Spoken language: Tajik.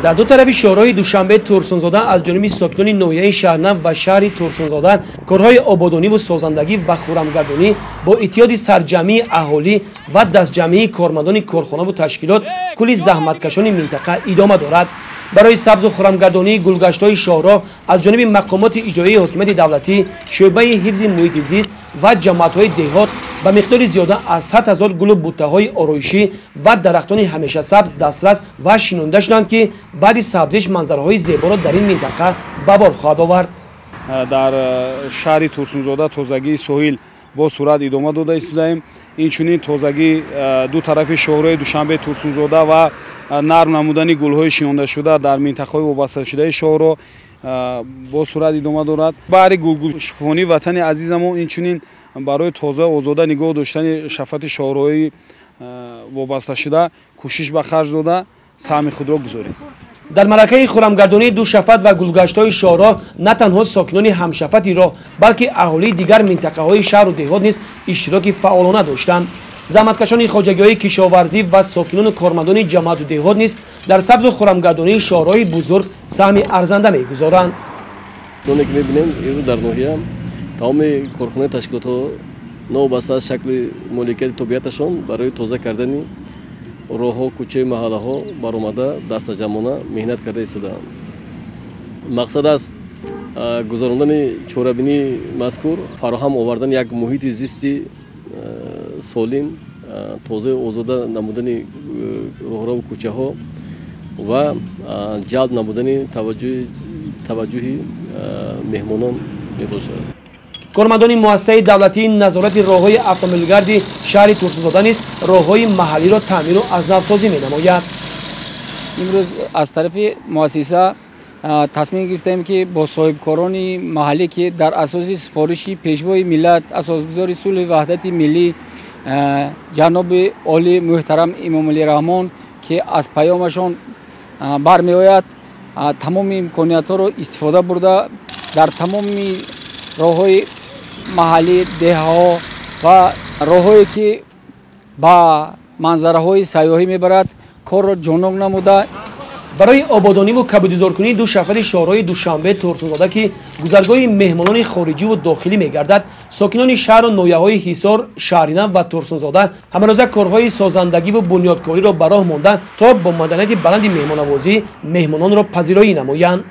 Дар ду тарафи шоҳроҳи Душанбе Турсунзода аз ҷониби сокинони ноҳияи Шаҳрнав ва шаҳри Турсунзода корҳои ободониву созандагӣ ва хурамгардонӣ бо иттиҳоди сарҷамъии аҳолӣ ва дастҷамъии кормандони корхонаву ташкилот кулли заҳматкашони минтақа идома дорад. Барои сабзу хурамгардонии гулгаштҳои шоҳроҳ аз ҷониби мақомоти иҷроии ҳокимияти давлатӣ, шӯъбаи ҳифзи муҳити зист ва ҷамоатҳои деҳот ба миқдори зиёда аз 100 ҳазор гулу буттаҳои ороишӣ ва дарахтони ҳамешасабз дастрас ва шинонда шуданд, ки баъди сабзиш манзараҳои зеборо дар ин минтақа ба бор хоҳад овард. Дар шаҳри Турсунзода тозагии соҳил бо суръат идома дода истодаем. Инчунин тозагии ду тарафи шоҳроҳи Душанбе Турсунзода ва нарм намудани гулҳои шинондашуда дар минтақаҳои вобасташудаи шоҳроҳ бо суръат идома дорад. Баҳри гулгулшукуфонии ватани азизамон, инчунин барои тоза озода нигоҳ доштани шафати шоҳроҳи вобасташуда кӯшиш ба харҷ дода саҳми худро гузорем. Дар малакаи хурамгардонии ду шафат ва гулгаштҳои шоҳроҳ на танҳо сокинони ҳамшафати роҳ, балки аҳолии дигар минтақаҳои шаҳру деҳот низ иштироки фаъолона доштанд. Заҳматкашони хоҷагиҳои кишоварзӣ ва сокинону кормандони ҷамоату деҳот низ дар сабзу хурамгардонии шоҳроҳи бузург саҳми арзанда мегузоранд. Доне ки мебинем, имрӯз дар ноҳия тамоми корхонаи ташкилотҳо новобаста аз шакли моликияти тобеияташон барои тоза кардани роҳҳо, кӯчаи маҳаллаҳо баромада дастаҷамъона меҳнат карда истодаанд. Мақсад аз гузарондани чорабинии мазкур фароҳам овардани як муҳити зисти солим, тозаю озода намудани роҳраву кӯчаҳо ва ҷалб намудани таваҷҷӯҳи меҳмонон мебошад. Кормандони муассисаи давлатии назорати роҳҳои автомобилгарди шаҳри Турсунзода низ роҳҳои маҳаллиро таъмиру аз навсозӣ менамояд. Имрӯз аз тарафи муассиса тасмим гирифтем, ки бо соҳибкорони маҳаллӣ, ки дар асоси супориши Пешвои миллат, асосгузори сулҳи ваҳдати миллӣ, ҷаноби олӣ муҳтарам Эмомалӣ Раҳмон, ки аз паёмашон бармеояд, тамоми имкониятҳоро истифода бурда дар тамоми роҳҳои маҳаллӣ, деҳаҳо ва роҳҳое, ки ба манзараҳои сайёҳӣ мебарад, корро ҷонок намуда. Барои ободониву кабудизоркунии ду шафати шоҳроҳи Душанбе Турсунзода, ки гузаргоҳи меҳмонони хориҷиву дохилӣ мегардад, сокинони шаҳру ноҳияҳои Ҳисор, Шаҳринав ва Турсунзода ҳамарӯза корҳои созандагиву бунёдкориро ба роҳ монда, то бо маданияти баланди меҳмонавозӣ меҳмононро пазироӣ намоянд.